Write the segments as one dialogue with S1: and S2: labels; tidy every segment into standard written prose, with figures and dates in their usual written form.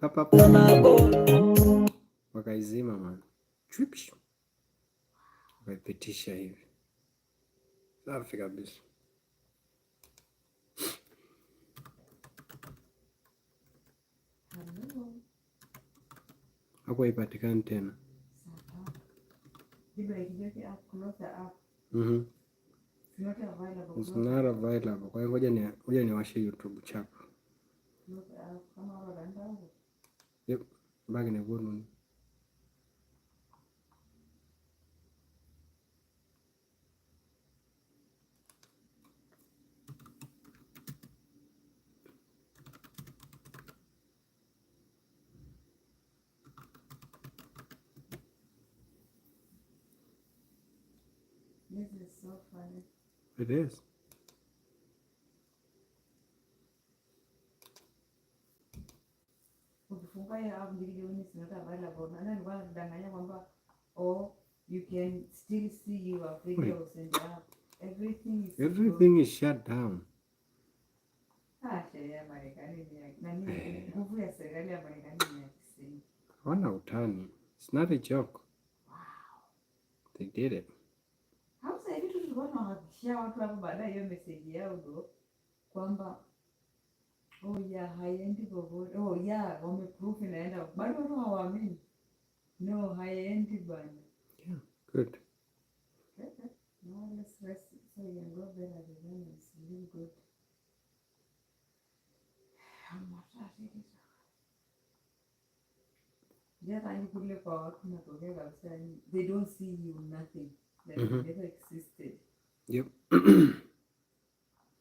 S1: Papa wakaizima man, wakaipitisha hivi, safi kabisa. Hapo haipatikani tena. Mm-hmm. It's not available. Kwa hiyo ngoja niwashe YouTube chap. Yep, bagi ni good one.
S2: This is so funny.
S1: It is.
S2: Ukifungua hiyo app video is not available. Na nilikuwa nadanganya kwamba oh, you can still see your videos in the app. Everything is
S1: Everything is shut down.
S2: Ah, sheria ya Marekani ni ya nani?
S1: Eh.
S2: Nguvu ya serikali ya Marekani ni ya kisini.
S1: Hawana utani. It's not a joke.
S2: Wow.
S1: They did it.
S2: Sasa hivi tu tulikuwa tunawahakikishia watu hapo baadaye hiyo meseji yao ndo kwamba oh yeah, haiendi popote. Oh yeah, wameproof inaenda. Bado watu hawaamini. No, haiendi bana.
S1: Yeah, good.
S2: Okay. No, let's rest so you can go bed at the end and sleep good. Jana kule kwa watu natokea kabisa, they don't see you nothing. Like never existed.
S1: Yep.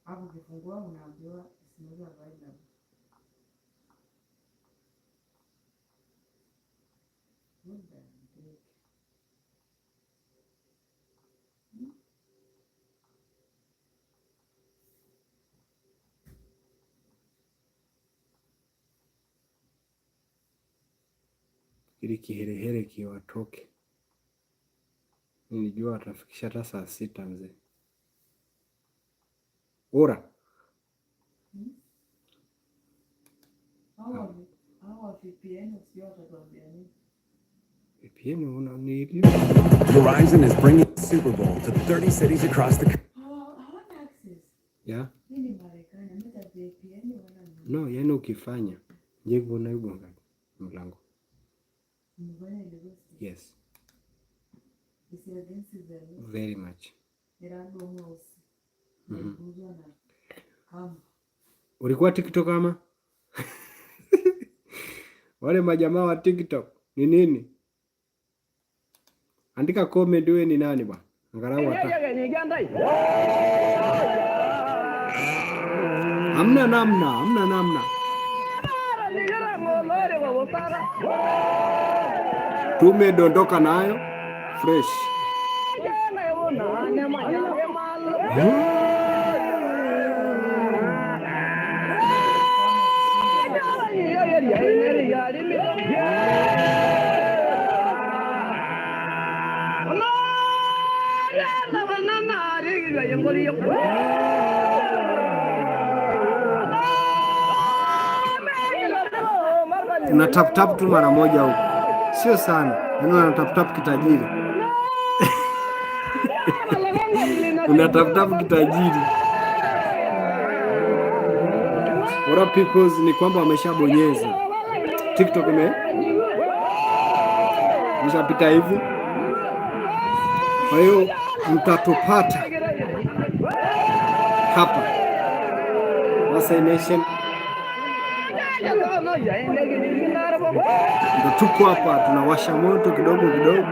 S2: Hapo ukifungua unaambiwa it's not available. Muda ndege.
S1: Ili kiherehere kiwatoke. Nilijua watafikisha hata saa sita mzee. Ora.
S2: Hawa VPN sio watatuambia nini?
S1: VPN una ni
S3: Verizon is bringing Super Bowl to 30 cities across the country.
S2: Hawana access.
S1: Yeah.
S2: Hii ni Marekani, hata VPN wana nini?
S1: No, yani ukifanya je, unaigonga mlango.
S2: Umefanya illegal.
S1: Yes,
S2: It's against the law.
S1: very much. Ulikuwa TikTok ama? Wale majamaa wa TikTok ni nini? Andika comment wewe ni nani bwana? Angalau hata. Hamna namna, hamna namna. Tumedondoka nayo fresh. Una tap tap tu mara moja huko, sio sana, yaani una tap tap kitajiri una tap tap kitajiri. What up peoples, ni kwamba wameshabonyeza TikTok imeshapita hivi, kwa hiyo mtatupata hapa Masai Nation ndo tuko hapa, tunawasha moto kidogo kidogo.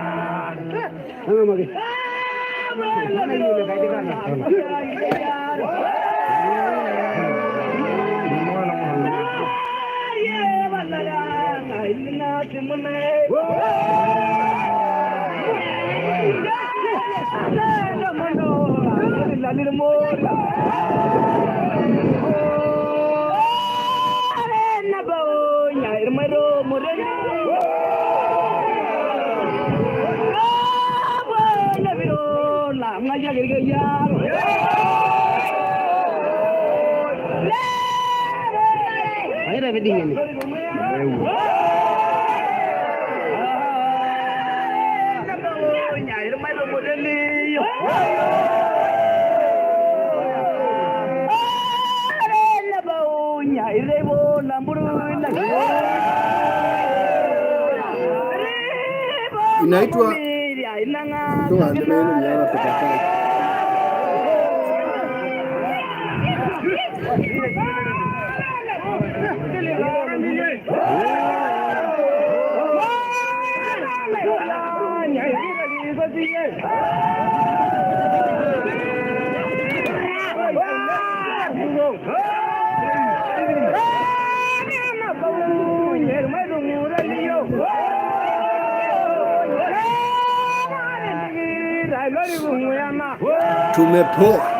S1: Inaitwa tumepoa.